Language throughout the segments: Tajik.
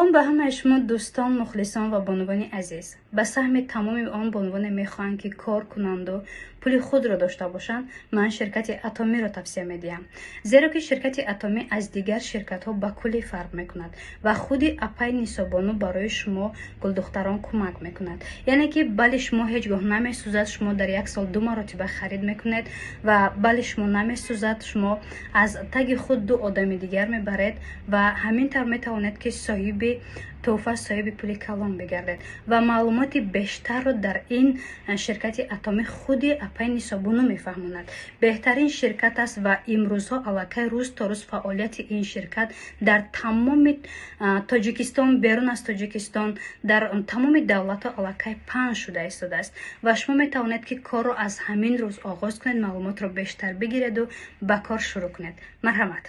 Салом ба ҳамаи шумо дӯстон, мухлисон ва бонувони азиз. Ба саҳми тамоми он бонувоне мехоҳанд, ки кор кунанду пули худро дошта бошанд, ман ширкати Атомиро тавсия медиҳам. Зеро ки ширкати Атомӣ аз дигар ширкатҳо ба куллӣ фарқ мекунад ва худи апай Нисобону барои шумо гулдухтарон кӯмак мекунад. Яъне ки бали шумо ҳеҷ гоҳ намесӯзад, шумо дар як сол ду маротиба харид мекунед ва бали шумо намесӯзад, шумо аз таги худ ду одами дигар мебаред ва ҳамин тавр метавонед, ки соҳиби тӯҳфа, соҳиби пули калон бигардед. Ва маълумоти бештарро дар ин ширкати Атомӣ худи апай Нисобону мефаҳмонад. Беҳтарин ширкат аст ва имрӯзҳо аллакай рӯз то рӯз фаъолияти ин ширкат дар тамоми Тоҷикистон, берун аз Тоҷикистон, дар тамоми давлатҳо аллакай паҳн шуда истодааст ва шумо метавонед, ки корро аз ҳамин рӯз оғоз кунед, маълумотро бештар бигиреду ба кор шурӯъ кунед. Марҳамат.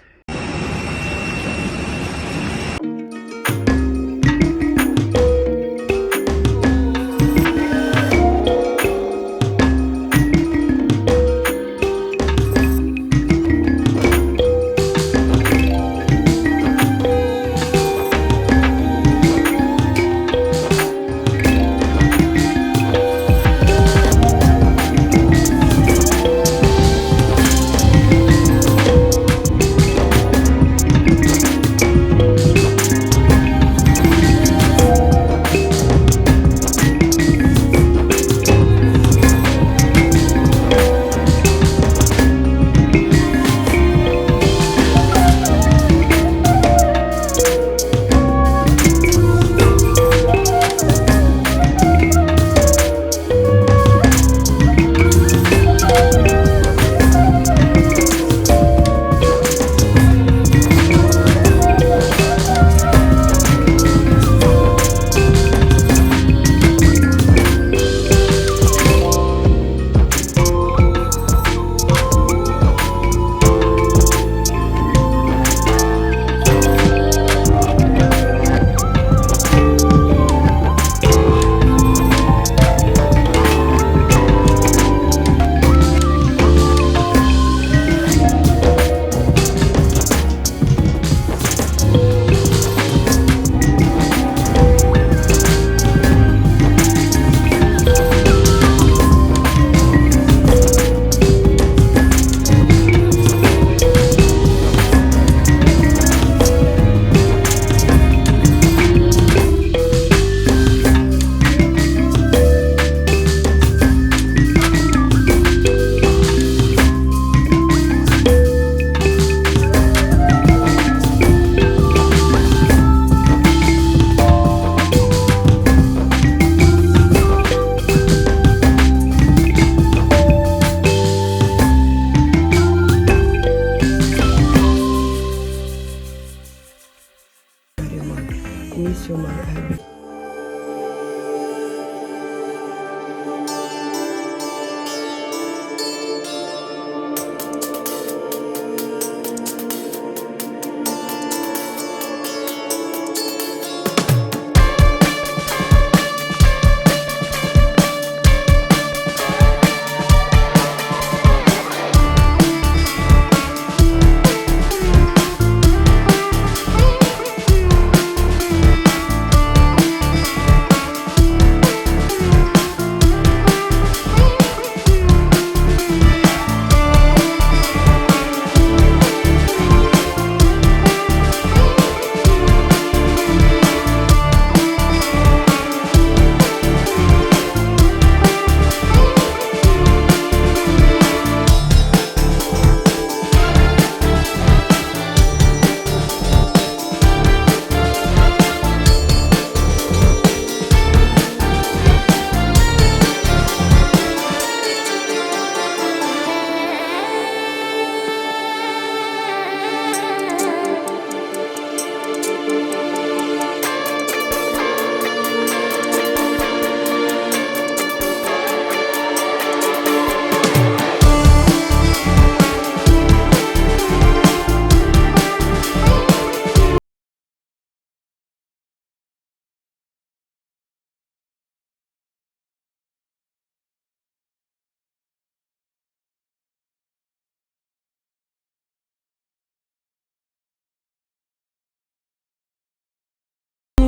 Miss you, my everything.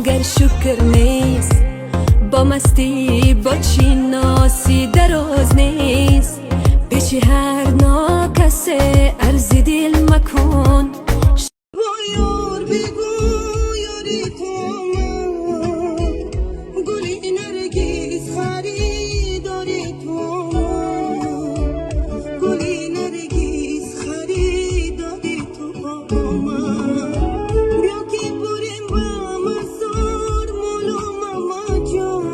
Гар шукр нест, бо мастӣ бо чиносӣ дароз нест. Пеши ҳар нокасе арзи дил макун. Ёр, бигӯ ёри ту ман, гули наргис харидори ту ман, гули наргис харидори ту ман. Биё ки бурем ба мазор Мулло Мамаҷон,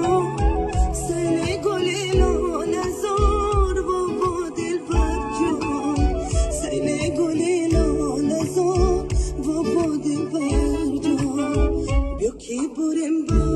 сайли гули лолазор, во дилбарҷон, сайли гули лолазор, во дилбарҷон. Биё ки бурем ба